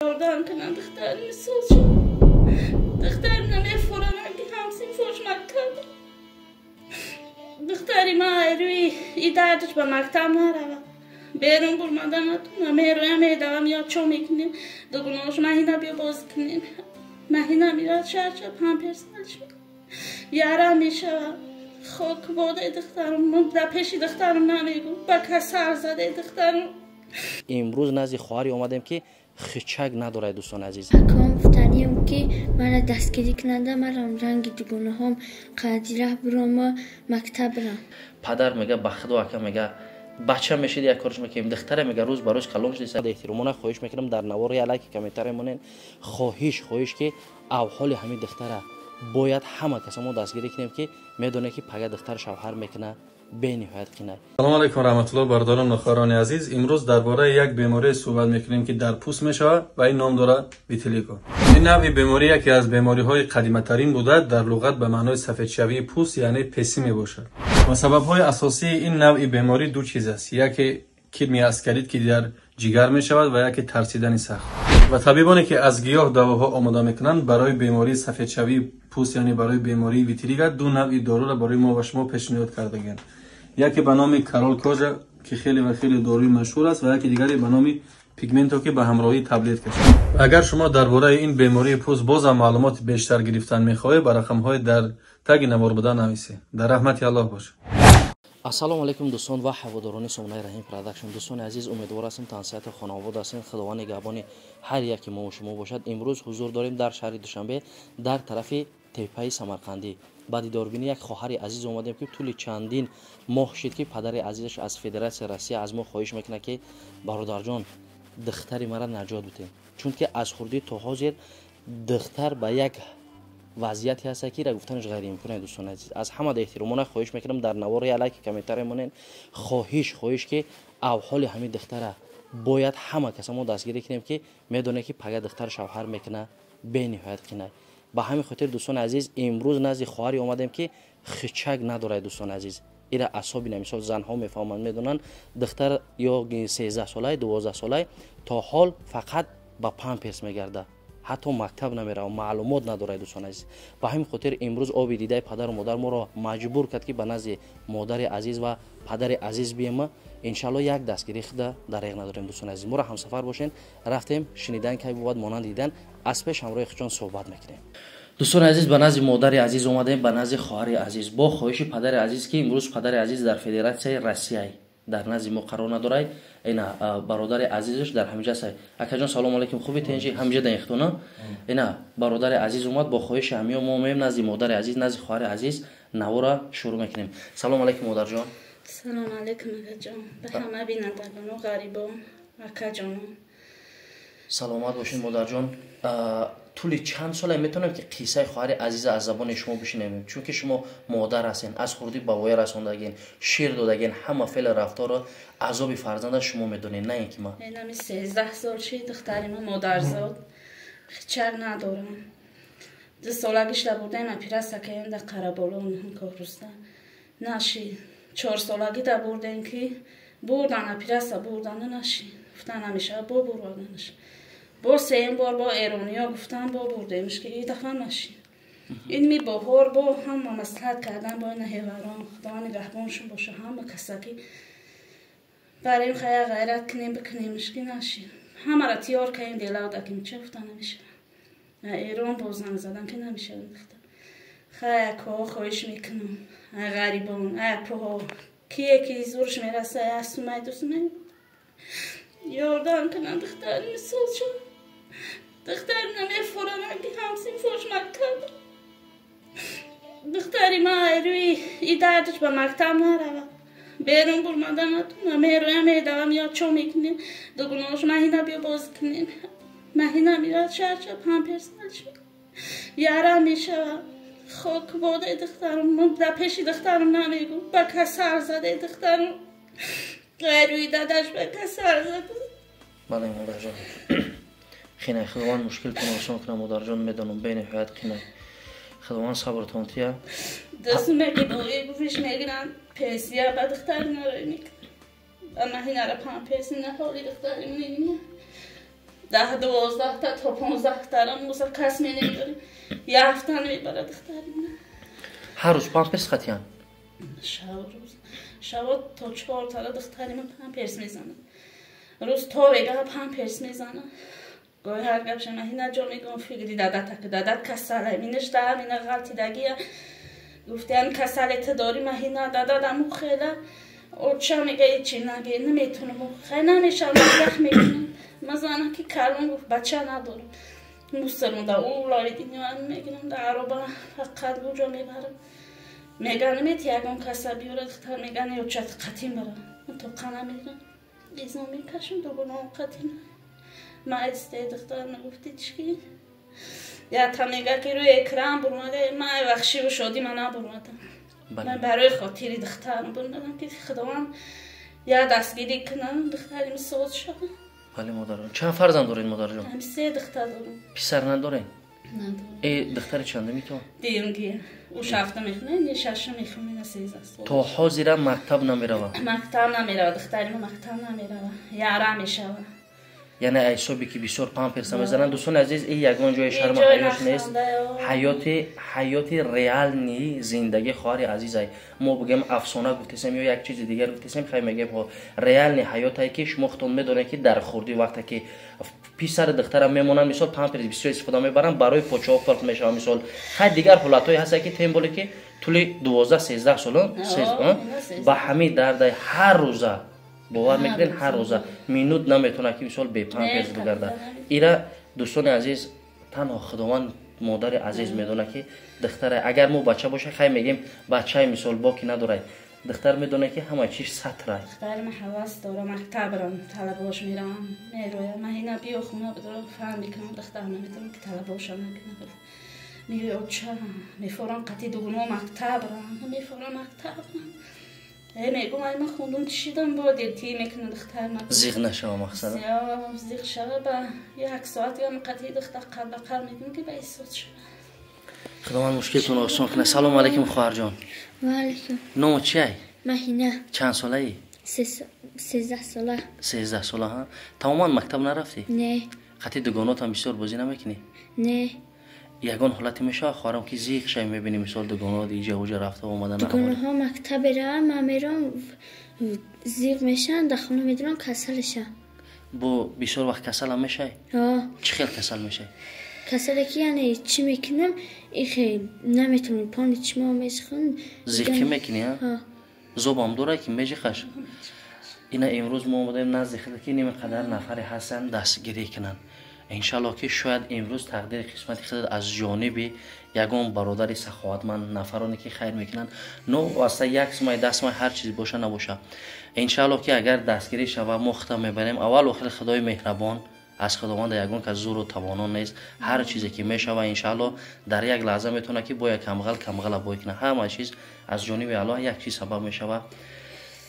Ёрдам кунанд, духтарим соз шуд. Духтарим намефуранад, ки ҳамсинфош мактаб. Духтари ман рӯи и дардаш ба мактаб наравад. Берун бурмада натонам, мероям, медавам, ё чо мекунем. Дугунош маҳина биё бозӣ кунем. Маҳина мирад шарча памперс нашуд. Яра мешавад. Хок бодаи духтарам, дар пеши духтарам намегӯ, ба кас сар задаи духтарам. Имрӯз назди хоҳаре омадем, ки хичак надорад, дӯстони азиз. Аком гуфтанием, ки мара дастгирӣ кунанда, марам ранги дугонаҳом қадираҳ бирома мактаб рам. Падар мега, ба худо, ака, мега, бача мешид, як корш мекунем. Духтаре, мега, рӯз ба рӯз калон шудист. Эҳтиромона хоҳиш мекунам, дар навори лайки, комментарий монен. Хоҳиш, ки авҳоли ҳамин духтара бояд ҳама каса мо дастгирӣ кунем, ки медонем, ки пага духтар шавҳар мекунад, бениҳоят қинай. Салому алайкум, раҳматулло, бародарон ва хоҳарони азиз. Имрӯз дар бораи як беморие суҳбат мекунем, ки дар пӯст мешавад ва ин ном дорад витилиго. Ин навъи беморӣ яке аз бемориҳои қадиматарин буда, дар луғат ба маънои сафедшавии пӯст, яъне песӣ мебошад. Ва сабабҳои асосии ин навъи беморӣ ду чиз аст: яке кирми аскарид, ки дар ҷигар мешавад, ва яке тарсидани сахт. Ва табибоне, ки аз гиёҳ давоҳо омода мекунанд барои бемории сафедшавии пӯст, яъне барои бемории витилиго, ду навъи доруро барои мо ва шумо пешниҳод кардагианд: яке ба номи Корол Кожа, ки хеле ва хеле доруи машҳур аст, ва яке дигаре ба номи Пигменто, ки ба ҳамроҳии таблетка шуд. Агар шумо дар бораи ин бемории пӯст бозам маълумоти бештар гирифтан мехоҳед, ба рақамҳои дар таги навор буда нависед. Дар раҳмати Аллоҳ бошед. Ассалому алайкум, дӯстон ва ҳаводорони сомонаи Раҳим Продакшн. Дӯстони азиз, умедвор ҳастем, тансиҳату хонавод ҳастем. Худованд нигаҳбони ҳар яки мо шумо бошад. Имрӯз ҳузур дорем дар шаҳри Душанбе, дар тарафи Теппаи Самарқандӣ. Ба дидорбини як хоҳари азиз омадем, ки тӯли чандин моҳ шид, ки падари азизаш аз Федератсияи Россия аз мо хоҳиш мекунад, ки бародарҷон, духтари мара наҷот битем, чунки аз хурдӣ то ҳозир духтар ба як вазъияте ҳаста, ки ра гуфтанаш ғайриимкон. Дӯстони азиз, аз ҳамада эҳтиромона хоҳиш мекунам, дар навори лайки, комментарий монен. Хоҳиш, ки авҳоли ҳамин духтара бояд ҳама каса мо дастгирӣ кунем, ки медонем, ки пага духтар шавҳар мекунад, бениҳоят қинай. Ба ҳамин хотир, дӯстони азиз, имрӯз назди хоҳаре омадем, ки хичак надорад. Дӯстони азиз, ира асоби намисол занҳо мефаҳманд, медонанд. Духтар ё 13-солаи, 12-солаи, то ҳол фақат ба памперс мегардад, ҳатто мактаб намеравад, маълумот надорад. Дӯстони азиз, ба ҳамин хотир имрӯз оби дидаи падару модар моро маҷбур кард, ки ба назди модари азиз ва падари азиз биема. Иншалло, як дастгирӣ худа дареғ надорем. Дӯстони азиз, моро ҳамсафар бошен. Рафтем, шунидан кай бувад, монанд дидан, аз пеш ҳамроҳи худшон суҳбат мекунем. Дӯстони азиз, ба назди модари азиз омадем, ба назди хоҳари азиз, бо хоҳиши падари азиз, ки имрӯз падари азиз дар Федератсияи Россия дар назди мо қарор надорад. Ина бародари азизаш дар ҳамиҷа аст. Акаҷон, салому алайкум, хуби, тенҷи? Ҳамиҷа даихтона. Ина бародари азиз омад, бо хоҳиши ҳамиё мо меем назди модари азиз, назди хоҳари азиз, навора шурӯъ мекунем. Салому алайкум, модарҷон. Салому алайкум, акаҷон, ба ҳама бинандагону ғарибон, акаҷонон. Саломат бошед, модарҷон. Тӯли чанд сола метавонем, ки қиссаи хоҳари азиза аз забони шумо бишунавем? Чунки шумо модар ҳастен, аз хурдӣ ба воя расондагин, шир додагин, ҳама феъли рафторро, азоби фарзанда шумо медонед, на ин ки ман. Инами 13 сол ши духтари ма модарзод хичак надорам. 2 солагишда бурдаем операция кардем дар Қараболо, Коҳруста, наши. 4 солагида бурдем, ки бурдан операция, бурдана наши, гуфтан намешава, бо бурданаш. Бо сеюм бор бо эрониё гуфтан, бо бурдемш, ки ин дафъа наши. Ин ми боҳор бо ҳама маслиҳат кардан, бо ина ҳеварон, Худо нигаҳбоншон боша, ҳама касаки барем, хая ғайрат кунем, бикунемш, ки наши. Ҳамара тиёр кардем, делав дакем, ча гуфта намешава. Эрон боз занг задан, ки намешава. Хая коҳо, хоҳиш мекунам, ай ғарибон, ай апоҳо, кие ки зурш мераса, ай сумай, дусумай ёрдам кунанд, духтарим соз шуд. Духтарим намефуранад, ки ҳамсинфош мактаб. Духтари ман рӯи и дардаш ба мактаб наравад. Берун бурмада натонам, мероям, медавам, ё чо мекунем. Дугунош маҳина биё бозӣ кунем. Маҳина мирад шарча памперс нашуд. Яра мешавад. Хок бодаи духтарам, дар пеши духтарам намегӯ, ба кас сар задаи духтарам. Ғайрӯи дадаш ба кас сар зада. Бале, модарҷон, қинай. Худованд мушкилтон осон кунад, модарҷон. Медонам, бениҳоят қинай. Худованд сабртон тия. Дастуме ки гуфиш мегиранд, пенсия ба духтари нарои мекунад. Ба маҳинара памперси наҳоли духтари. 10 12 та то 15 та мусор кас менемдорим. Я ҳафта намебара духтари ман. Ҳар рӯз памперс қатиян? Шаб рӯз. Шабо то 4 та духтари ман памперс мезанад. Рӯз то вега памперс мезанад. Гоҳи ҳар гапша маҳина ҷо мегӯям фикри дадата ки дадат касале минаш да мина ғалтидагия гуфтиян касале ту дорӣ маҳина дадат аму хела оча мега ҳечи наге наметунам хай намешавам ях мекунам. Ман зана ки калон гуфт бача надорам мусулмон да улавидини ман мегирам да ароба фақат буҷо мебарам. Мега намети ягон каса биёра духтар мега не очат қатин бара. Ман тоқа намерам. Изно мекашам дугуном қатин. Ма духтар нагуфти чӣ? Я та мега ки рӯи экран бурмада ман вахшиву шодӣ ман набурмадам. Ман барои хотири духтарам бурмадам ки худованд я дастгирӣ кунам духтарим соз шавад. Бале модарҷон. Чанд фарзанд доред модарҷон? Ҳам 3 духтар дорам. Писар надоред? Надорам. Духтари чандами то? Дуюмгия. Ӯ шафта мехонад, не шаша мехонад, на 13 сол. То ҳозира мактаб намеравад? Мактаб намеравад, духтари ма мактаб намеравад. Яра мешавад. Яъне ҳисобе ки бисёр памперса мезананд. Дӯстони азиз, ин ягон ҷои шарму ҳаёш нест. Ҳаёти реални зиндагӣ хоҳари азизай. Мо бигӯем афсона гуфтесем ё як чизи дигар гуфтесем, хай мегӯем ҳо реални ҳаётае ки шумо худтон медонед ки дар хурдӣ вақте ки писари духтара мемонанд, мисол памперс бисёр истифода мебаранд, барои почаҳо фарқ мешавад. Мисол хай дигар ҳолатҳое ҳастанд ки темболе ки тӯли 12-13 сол ба ҳамин дардай ҳар рӯза бовар мекунед, ҳар рӯза минут наметавонад ки мисол бе памперс бигардад. Ира дӯстони азиз, танҳо худованд модари азиз медонад ки духтара агар мо бача боша хай мегем бачаи мисол боки надорад. Духтар медонад ки ҳама чиз сатрай. Духтари ман ҳавас дора мактабрам талабош меравам мероям. Ман ина биё хона бидорам фаҳм мекунам духтар наметавонам ки талабоша накунам. Мегӯяд оча мефорам қатъи дугуно мактабрам мефорам мактабрам. Мегӯм ай ман хондум чишидам бо дилтӣ мекунад духтар ман. Зиғ нашава мақсад? Зиғ шава ба як соат ям қатъи духтар қал ба қал мекунам ки ба эҳсос шава. Худованд мушкилтонро осон кунад. Салому алайкум хоҳарҷон. Ва алайкум. Номат чиай? Маҳина. Чанд солаӣ? 13 сола. 13 сола ҳа? Тамоман мактаб нарафтӣ? Не. Қатъи дугонотам бисёр бозӣ намекунӣ? Не. Ягон ҳолате мешавад хоҳарам ки зиқ шавӣ мебинӣ мисол дугонот иҷа уҷа рафта омада дугонаҳо мактаб мераванд, ман меравам зиқ мешаванд, дар хона медорам касал шавам. Бо бисёр вақт касалам мешавӣ? Ҳо. Чӣ хел касал мешавӣ? Касале ки яъне чӣ мекунам ихе наметавонам пони чимо мешихам. Зиқӣ мекунӣ ҳа? Ҳо. Зобам дорад ки межиқаш? Ина имрӯз мо омадаем назди худ ки ними қадар нафаре ҳастанд дастгирӣ кунанд. Иншаллоҳ ки шояд имрӯз тақдири қисмати худат аз ҷониби ягон бародари саховатманд нафароне ки хайр мекунанд, новаста як сумай даст сумай ҳар чиз боша набоша. Иншаллоҳ ки агар дастгирӣ шава мо худам мебарем. Аввал охир Худои меҳрабон аз Худованда ягон кас зуру тавоно нест. Ҳар чизе ки мешава иншаллоҳ дар як лаҳза метавонад ки бояд камғал камғала бой кунад. Ҳама чиз аз ҷониби Аллоҳ як чиз сабаб мешава.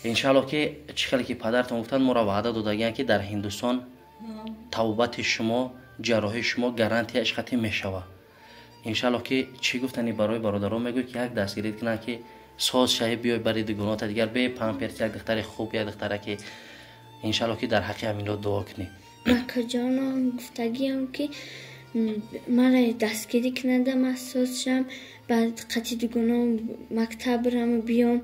Иншаллоҳ ки чӣ хеле ки падартон гуфтанд, моро ваъда додагиянд ки дар Ҳиндустон тавбати шумо, ҷарроҳии шумо гарантияш қатъӣ мешавад. Иншаллоҳ ки чӣ гуфтани барои бародарон мегӯяд ки як дастгирӣ кунанд ки соз шавӣ биёй бари дугонота дигар бе памперс як духтари хуб, як духтаре ки иншаллоҳ ки дар ҳаққи ҳаминро дуо кунӣ. Макаҷонам гуфтагиам ки маро дастгирӣ кунанда ман соз шавам, баъд қатъи дугоном мактаб бираваму биём.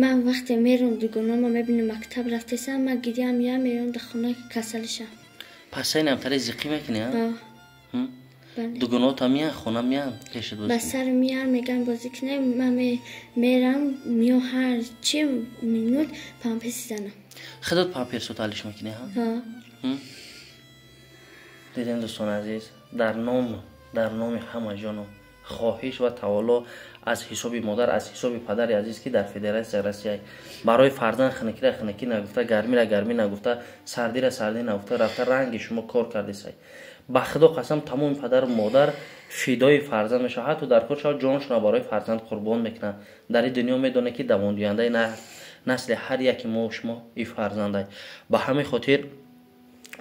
Ман вақте меравам дугонома мебинам мактаб рафтесам, ман гирьям меям меравам дар хона касал шавам. Пас инам тари зиқӣ мекунӣ ҳа? Дугонота меян, хона меян пешат бозӣ? Ба сар меян, мегӯян бозӣ кунем, ман меравам, меём ҳар чи минут памперс занам. Худат памперсото алиш мекунӣ ҳа? Ҳа. Дидем дӯстони азиз, дар номи ҳама ҷону хоҳиш ва тавалло аз ҳисоби модар, аз ҳисоби падари азиз ки дар Федератсияи Россия барои фарзанд хунукира хунукӣ нагуфта, гармира гармӣ нагуфта, сардира сардӣ нагуфта, рафта ранги шумо кор кардесай. Ба Худо қасам тамоми падару модар фидои фарзанд мешавад, ҳатто дар кор шавад ҷонашонро барои фарзанд қурбон мекунанд. Дар ин дунё медонед ки давондиҳандаи насли ҳар яки мо шумо и фарзандай. Ба ҳамин хотир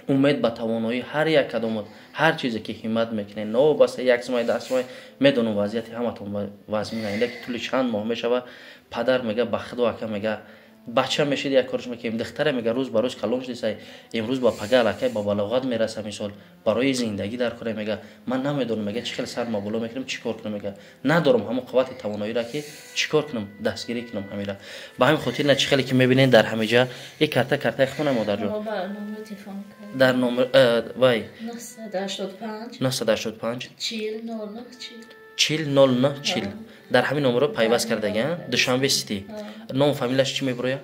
умед ба тавоноии ҳар як кадомот, ҳар чизе ки ҳиммат мекунед, новобаста як сумай даҳ сумай, медонам вазъияти ҳаматон вазмин аст, лекин тӯли чанд моҳ мешавад. Падар мега ба Худо ака мега Бача мешид, як корш мекунем. Духтара мега рӯз ба рӯз калон шудисай, имрӯз ба пага аллакай ба балоғат мераса, мисол барои зиндагӣ дар кора. Мега ман намедонам, мега чӣ хел сар маболо мекунем, чӣ кор кунам, мега надорам ҳамон қуввати тавоноиро ки чӣ кор кунам, дастгирӣ кунам ҳамира. Ба ҳамин хотир на чӣ хеле ки мебинед дар ҳамиҷа як карта, картаи хона, модарҷон, дар номер вай 985 40 09 40 дар ҳамин номерро пайваст кардаган. Душанбе Сити. Ном фамилияш чӣ мебурояд?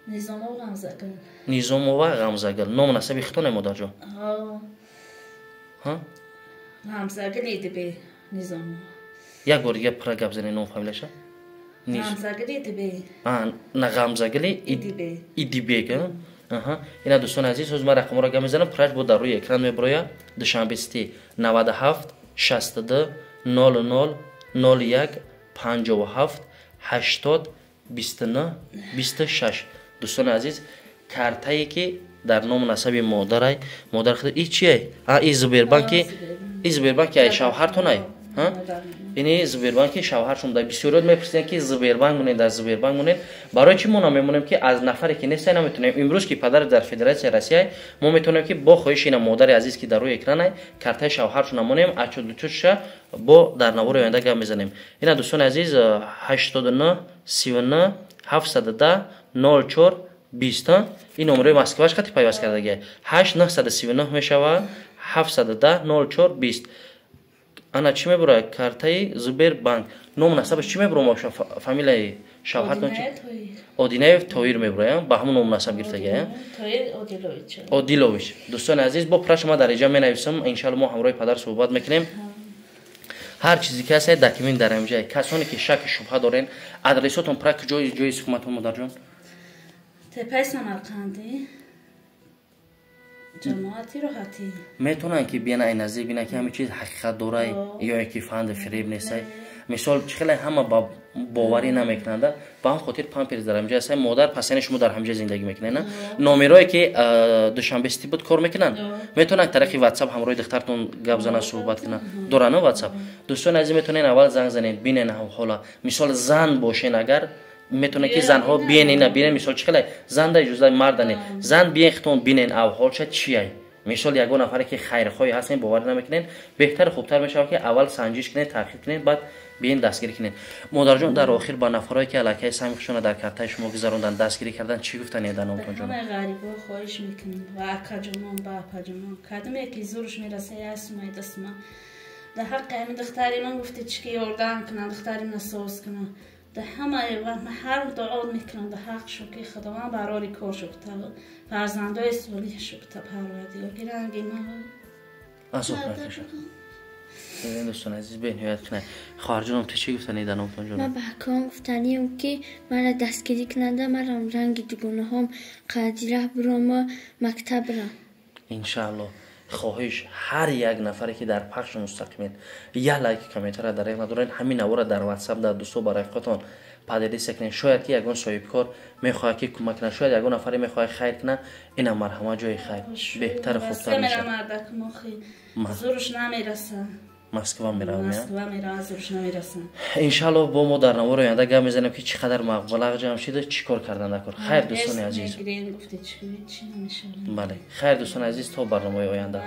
Низомова Ғамзагул. Низомова Ғамзагул. Ном насаби хитоне, модарҷон? Ғамзагул Идибе Низомова. Як бор дига пурра гап занед, ном фамилияша. Ғамзагул Идибе. На, Ғамзагули Идибе. Идибек. Ина, дӯстони азиз, ҳоз ман рақамҳоро гап мезанам, пурраш бо дар рӯи экран мебурояд. Душанбе Сити 97 62 00 01 57 80 29 26. Дӯстони азиз, картае ки дар ному насаби модарай, модар худ. И чие? А, и Сбербанки, и Сбербанки ай шавҳартонай. Ини Сбербанки шавҳаршон. Дар бисёриёт мепурсиданд ки Сбербанк монед, дар Сбербанк монед. Барои чӣ мо намемонем, ки аз нафаре ки нестай наметонем? Имрӯз ки падар дар Федератсияи Россия, мо метавонем ки бо хоҳиши ина модари азиз, ки дар рӯи экранай, картаи шавҳаршон намонем, ачудучудша бо дар навори оянда гап мезанем. Ина, дӯстони азиз, 89 39 710 04 20, ин номерои Москваш қати пайваст кардагия. 8 939 мешава 710 04 20. Ана чӣ мебурад? Картаи Сбербанк. Ному насабаш чӣ мебурам? Фамилияи шавҳартон чи? Одинаев Тоир мебуроям. Ба ҳамон ному насаб гирифтагия, Одилович. Дӯстони азиз, бо пурра шума дар инҷа менависам. Иншалло мо ҳамроҳи падар суҳбат мекунем. Ҳар чизе ки ҳаст, документ дар ҳамҷа. Касоне ки шаки шубҳа дорен, адресотон пурра, ҷои ҷои истиқоматон, модарҷон? Тепаи Самарқандӣ, ҷамоати Роҳатӣ. Метавонанд ки биён, ай наздик бинанд, ки ҳамин чиз ҳақиқат дорай ё ки фанду фиреб нестай. Мисол, чӣ хеле ҳама ба боварӣ намекунанда, ба ҳам хотир памперс дар ҳамҷа ҳастай. Модар, пасани шумо дар ҳамҷа зиндагӣ мекунед, на? Номерое ки Душанбе Сити буд кор мекунанд, метавонанд тариқи Ватсап ҳамроҳи духтартон гап зананд, суҳбат кунанд, доранд Ватсап. Дӯстони азиз, метавонед аввал занг занед, бинен ҳола. Мисол, зан бошен агар, метавонед ки занҳо биен, ина бинен. Мисол, чӣ хеле занда иҷоза, мардане зан биен, хитон бинен авҳолша чияй. Мисол, ягон нафаре ки хайрхоҳе ҳастен, боварӣ намекунед, беҳтару хубтар мешавад ки аввал санҷиш кунед, таҳқиқ кунед, баъд биен, дастгирӣ кунед. Модарҷон, дар охир ба нафарое ки аллакай сами худшона дар картаи шумо гузарондан, дастгирӣ кардан, чӣ гуфтане дар номтон, ҷон? Ҳамаи ғарибо хоҳиш мекунем ва акаҷонон, ба апаҷонон, кадоме ки зурш мераса, як сумаи дастма дар ҳаққи ҳамин духтари ман гуфте чӣ ки ёрдам кунанд, духтари мана соз кунанд. Дар ҳамаи вақт ҳар дуо мекунам дар ҳақ шо, ки Худованд барори кор шукта, фарзандои солиҳ шукта, Парвардигор, ки ранги ман Азоб накашад. Дӯстони азиз, бениҳоят кунад. Хоҳарҷоном, ту чӣ гуфтанӣ дар номтон, ҷонам? Ман ба ҳаком гуфтаниям, ки мара дастгирӣ кунанда, марам ранги дугонаҳом қадираҳ бирома, мактаб бирам. Иншаалло. Хоҳиш, ҳар як нафаре ки дар пахши мустақимед, як лайки комментария дареғ надоред. Ҳамин навора дар Ватсап дар дӯсто, ба рафиқотон поделиться кунед. Шояд ки ягон соҳибкор мехоҳад ки кӯмак кунад, шояд ягон нафаре мехоҳад хайр кунад. Ина марҳама, ҷои хайр беҳтару хубтар мешавад. Зурш намераса. Москва меравам. Москва меравам, зурш намераса. Иншалло, бо мо дар навори оянда гап мезанем, ки чӣ қадар маблағ ҷамъ шида, чӣ кор кардан дар кор. Хайр, дӯстони азиз. Бале, хайр, дӯстони азиз, то барномаи оянда.